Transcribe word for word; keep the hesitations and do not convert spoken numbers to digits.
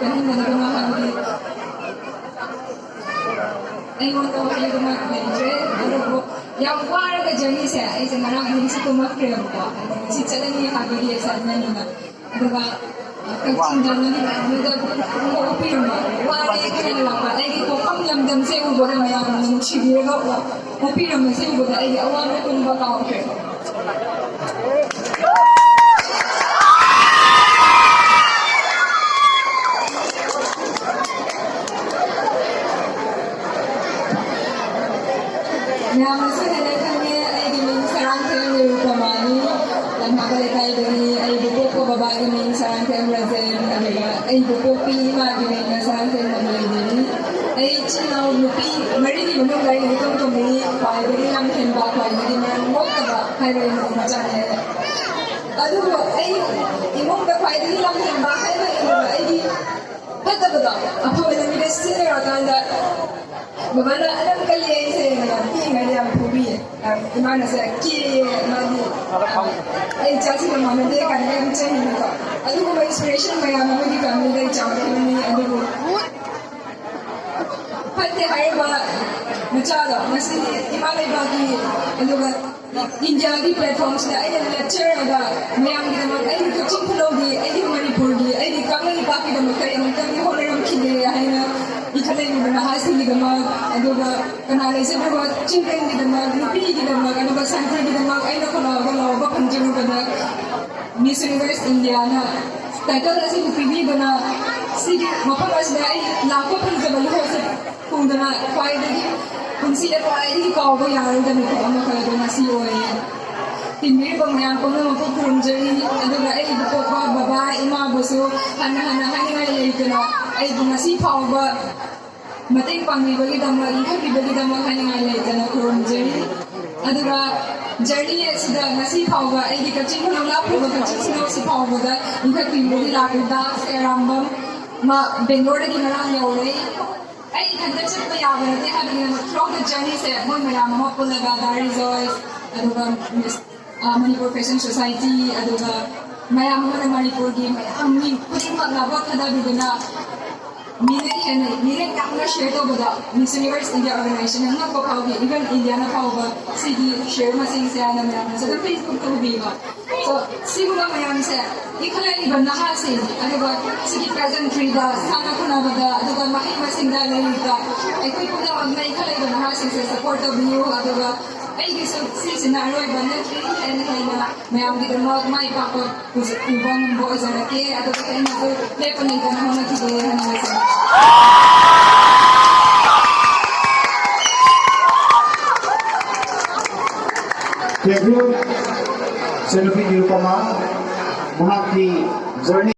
ꯀꯟꯍꯟꯒꯗꯕꯅꯣ ꯍꯥꯏꯕꯗꯤ ꯑꯩꯉꯣꯟꯗ ꯋꯥꯍꯩꯗꯨꯃ ꯂꯩꯇ꯭ꯔꯦ꯫ ꯑꯗꯨꯕꯨ ꯌꯥꯝ ꯋꯥꯔꯒ ꯖꯔꯅꯤꯁꯦ ꯑꯩꯁꯦ ꯉꯔꯥꯡ ꯑꯍꯤꯡꯁꯦ ꯇꯨꯝꯃꯛꯇ꯭ꯔꯦꯕꯀꯣ꯫ ꯉꯁꯤ ꯆꯠꯂꯅꯤ ꯍꯥꯏꯕꯒꯤ ꯑꯦꯛꯁꯥꯏꯠꯃꯦꯟꯗꯨꯅ꯫ ꯑꯗꯨꯒ ꯀꯛꯆꯤꯡꯗ ꯅꯪꯒꯤ ꯃꯌꯥꯝꯗꯨꯗ ꯑꯣꯛꯄꯤꯔꯝꯕ ꯋꯥꯔꯦ ꯈꯜꯂꯛꯄ ꯑꯩꯒꯤ ꯄꯣꯛꯐꯝ ꯂꯝꯗꯝꯁꯦ ꯎꯕꯗ ꯃꯌꯥꯝꯅ ꯅꯨꯡꯁꯤꯕꯤꯔꯒ ꯑꯣꯛꯄꯤꯔꯝꯕꯁꯦ ꯎꯕꯗ ꯑꯩꯒꯤ ꯑꯋꯥꯕ ꯄꯨꯝꯕ ꯀꯥꯎꯈ꯭ꯔꯦ꯫ ꯃꯌꯥꯝꯅꯁꯨ ꯍꯦꯟꯅ ꯈꯪꯉꯦ, ꯑꯩꯒꯤ ꯃꯤꯡ ꯁꯔꯥꯡꯊꯦꯝ ꯅꯤꯔꯨꯄꯃꯥꯅꯤ꯫ ꯂꯝꯐꯥꯕ ꯂꯩꯀꯥꯏꯗꯒꯤ꯫ ꯑꯩꯕꯨ ꯄꯣꯛꯄ ꯕꯕꯥꯒꯤ ꯃꯤꯡ ꯁꯔꯥꯡꯊꯦꯝ ꯔꯥꯖꯦꯟ, ꯑꯗꯨꯒ ꯑꯩꯕꯨ ꯄꯣꯛꯄꯤ ꯏꯃꯥꯒꯤ ꯃꯤꯡꯅ ꯁꯔꯥꯡꯊꯦꯝ ꯃꯃꯤꯗꯦꯕꯤ꯫ ꯑꯩ ꯏꯆꯤꯟ ꯏꯅꯥꯎ ꯅꯨꯄꯤ ꯃꯔꯤꯒꯤ ꯃꯅꯨꯡꯗ ꯑꯩꯅ ꯏꯇꯣꯝ ꯇꯣꯝꯕꯤ, ꯈ꯭ꯋꯥꯏꯗꯒꯤ ꯂꯝ ꯍꯦꯟꯕ, ꯈ꯭ꯋꯥꯏꯗꯒꯤ ꯃꯔꯝ ꯃꯣꯛꯇꯕ ꯍꯥꯏꯕ ꯏꯃꯨꯡ ꯃꯆꯥꯅꯦ꯫ ꯑꯗꯨꯕꯨ ꯑꯩ ꯏꯃꯨꯡꯗ ꯈ꯭ꯋꯥꯏꯗꯒꯤ ꯂꯝ ꯍꯦꯟꯕ ꯍꯥꯏꯕ ꯏꯃꯨꯡ ꯑꯩꯒꯤ ꯐꯠꯇꯕꯗꯣ ꯑꯐꯕ ꯂꯝꯕꯤꯗ ꯁꯤꯖꯤꯟꯅꯔꯀꯥꯟꯗ ꯕꯕꯥꯅ ꯑꯗꯨꯝ ꯀꯜꯂꯤ ꯑꯩꯁꯦ꯫ ꯌꯥꯝ ꯄꯤꯛꯏꯉꯩꯗ ꯌꯥꯝ ꯐꯨꯕꯤꯌꯦ꯫ ꯌꯥꯝ ꯏꯃꯥꯅꯁꯦ ꯀꯤꯌꯦ꯫ ꯃꯥꯗꯤ ꯑꯩ ꯏꯆꯥꯁꯤꯒ ꯃꯥꯟꯅꯗꯦ ꯀꯥꯏꯅ ꯌꯥꯝ ꯆꯩꯅꯤꯀꯣ꯫ ꯑꯗꯨꯒꯨꯝꯕ ꯏꯟꯁꯄꯤꯔꯦꯁꯟ ꯃꯌꯥꯝ ꯑꯃꯒꯤ ꯐꯦꯃꯤꯂꯤꯗ ꯑꯩ ꯆꯥꯎꯔꯛꯈꯤꯕꯅꯤ꯫ ꯑꯗꯨꯕꯨ ꯐꯠꯇꯦ ꯍꯥꯏꯔꯤꯕ ꯃꯆꯥꯗꯣ ꯉꯁꯤꯗꯤ ꯏꯃꯥ ꯂꯩꯕꯥꯛꯀꯤ ꯑꯗꯨꯒ ꯏꯟꯗꯤꯌꯥꯒꯤ ꯄ꯭ꯂꯦꯠꯐꯣꯝꯁꯤꯗ ꯑꯩꯅ ꯂꯦꯞꯆꯔꯒ ꯃꯌꯥꯝꯒꯤꯗꯃꯛ, ꯑꯩꯒꯤ ꯀꯛꯆꯤꯡ ꯈꯨꯅꯧꯒꯤ, ꯑꯩꯒꯤ ꯃꯅꯤꯄꯨꯔꯒꯤ, ꯑꯩꯒꯤ ꯀꯥꯡꯂꯩꯄꯥꯛꯀꯤꯗꯃꯛꯇ ꯑꯩ ꯑꯃꯨꯛꯇꯪꯗꯤ ꯍꯣꯠꯅꯔꯝꯈꯤꯒꯦ ꯍꯥꯏꯅ ꯏꯟꯈꯠꯂꯛꯂꯤꯕ ꯅꯍꯥꯁꯤꯡꯒꯤꯗꯃꯛ, ꯑꯗꯨꯒ ꯀꯅꯥ ꯂꯩꯖꯗ꯭ꯔꯕ ꯆꯤꯜꯗ꯭ꯔꯦꯟꯒꯤꯗꯃꯛ, ꯅꯨꯄꯤꯒꯤꯗꯃꯛ, ꯑꯗꯨꯒ ꯁꯥꯟꯇꯤꯒꯤꯗꯃꯛ ꯑꯩꯅ ꯈꯣꯜꯂꯥꯎꯕ ꯂꯥꯎꯕ ꯐꯪꯖꯔꯨꯕꯗ Miss Universe India ꯅ ꯇꯥꯏꯇꯜ ꯑꯁꯤꯕꯨ ꯄꯤꯕꯤꯕꯅ ꯁꯤꯒꯤ ꯃꯐꯝ ꯑꯁꯤꯗ ꯑꯩ ꯂꯥꯛꯄ ꯐꯪꯖꯕ ꯏꯍꯣꯜꯁꯦ ꯐꯪꯗꯅ ꯈ꯭ꯋꯥꯏꯗꯒꯤ ꯄꯨꯟꯁꯤꯗ ꯈ꯭ꯋꯥꯏꯗꯒꯤ ꯀꯥꯎꯕ ꯌꯥꯔꯣꯏꯗꯕ ꯃꯤꯀꯨꯞ ꯑꯃꯈꯛ ꯑꯗꯣ ꯉꯁꯤ ꯑꯣꯏꯔꯦ꯫ ꯇꯤꯟꯕꯤꯔꯤꯕ ꯃꯌꯥꯝ ꯄꯨꯝꯅꯃꯛꯄꯨ ꯈꯨꯔꯨꯝꯖꯔꯤ, ꯑꯗꯨꯒ ꯑꯩꯕꯨ ꯄꯣꯛꯄ ꯕꯕꯥ ꯏꯃꯥꯕꯨꯁꯨ ꯍꯟꯅ ꯍꯟꯅ ꯍꯥꯏꯅꯤꯡꯉꯥꯏ ꯂꯩꯇꯅ ꯑꯩꯕꯨ ꯉꯁꯤ ꯐꯥꯎꯕ ꯃꯇꯦꯡ ꯄꯥꯡꯕꯤꯕꯒꯤꯗꯃꯛ, ꯏꯟꯈꯠꯄꯤꯕꯒꯤꯗꯃꯛ ꯍꯥꯏꯅꯤꯡꯉꯥꯏ ꯂꯩꯇꯅ ꯈꯨꯔꯨꯝꯖꯔꯤ꯫ ꯑꯗꯨꯒ ꯖꯔꯅꯤ ꯑꯁꯤꯗ ꯉꯁꯤ ꯐꯥꯎꯕ ꯑꯩꯒꯤ ꯀꯛꯆꯤꯡ ꯈꯨꯅꯧ ꯂꯥꯞꯂꯤꯕ ꯀꯛꯆꯤꯡ ꯈꯨꯅꯧꯁꯤ ꯐꯥꯎꯕꯗ ꯏꯟꯈꯠꯄꯤꯕꯗꯒꯤ ꯂꯥꯛꯂꯤꯕ ꯑꯦꯔꯥꯝꯕꯝ ꯃꯥ ꯕꯦꯡꯒ꯭ꯂꯣꯔꯗꯒꯤ ꯉꯔꯥꯡ ꯌꯧꯔꯦ꯫ ꯑꯩ ꯏꯊꯟꯇ ꯆꯠꯄ ꯌꯥꯕ ꯅꯠꯇꯦ ꯍꯥꯏꯕꯅꯤꯅ, throughout the journey ꯁꯦ ꯃꯣꯏ ꯃꯌꯥꯝ ꯑꯃ ꯄꯨꯜꯂꯒ, ꯗꯥ ꯔꯤꯖꯣꯏꯁ, ꯑꯗꯨꯒ ꯃꯤꯁ, ꯑ, ꯃꯅꯤꯄꯨꯔ ꯐꯦꯁꯟ ꯁꯣꯁꯥꯏꯇꯤ, ꯑꯗꯨꯒ ꯃꯌꯥꯝ ꯑꯃꯅ ꯃꯅꯤꯄꯨꯔꯒꯤ ꯃꯌꯥꯝ ꯃꯤ ꯈꯨꯗꯤꯡꯃꯛꯅ ꯚꯣꯠ ꯊꯥꯗꯕꯤꯗꯨꯅ ꯃꯤꯅ ꯍꯦꯟꯅ ꯃꯤꯔꯦꯞ ꯌꯥꯝꯅ ꯁꯤꯌꯔ ꯇꯧꯕꯗ Miss Universe India Organization ꯉꯛꯄ ꯐꯥꯎꯈꯤ, even ꯏꯟꯗꯤꯌꯥꯅ ꯐꯥꯎꯕ ꯁꯤꯒꯤ ꯁꯤꯌꯔ ꯃꯁꯤꯡꯁꯦ ꯍꯥꯏꯅ ꯃꯌꯥꯝꯅꯁꯨ ꯑꯗꯨꯝ Facebook ꯇ ꯎꯕꯤꯕ꯫ So ꯁꯤꯒꯨꯝꯕ ꯃꯌꯥꯝꯁꯦ ꯏꯟꯈꯠꯂꯛꯂꯤꯕ ꯅꯍꯥꯁꯤꯡ, ꯑꯗꯨꯒ ꯁꯤꯒꯤ pageantry ꯗ ꯁꯥꯟꯅ ꯈꯣꯠꯅꯕꯗ ꯑꯗꯨꯒ ꯃꯍꯩ ꯃꯁꯤꯡꯗ ꯂꯩꯔꯤꯕ ꯑꯩꯈꯣꯏ ꯄꯨꯝꯅꯃꯛꯅ ꯏꯟꯈꯠꯂꯛꯂꯤꯕ ꯅꯍꯥꯁꯤꯡꯁꯦ ꯁꯄꯣꯔꯠ ꯇꯧꯕꯤꯌꯨ꯫ ꯑꯗꯨꯒ ꯑꯩꯒꯤꯁꯨ ꯁꯤꯁꯤꯅ ꯑꯔꯣꯏꯕ ꯅꯠꯇ꯭ꯔꯤ, ꯍꯦꯟꯅ ꯍꯦꯟꯅ ꯃꯌꯥꯝꯒꯤꯗꯃꯛ ꯃꯥꯏ ꯄꯥꯛꯄ ꯎꯖ- ꯎꯕ ꯉꯝꯕ ꯑꯣꯏꯖꯔꯛꯀꯦ꯫ ꯑꯗꯨꯒ ꯑꯩꯅꯁꯨ ꯂꯦꯞꯄ ꯂꯩꯇꯅ ꯍꯣꯠꯅꯈꯤꯒꯦ ꯍꯥꯏꯅ ꯍꯥꯏꯖꯔꯤ꯫ Thank you, ꯏꯆꯟꯅꯨꯄꯤ ꯅꯤꯔꯨꯄꯃꯥ꯫ ꯃꯍꯥꯛꯀꯤ journey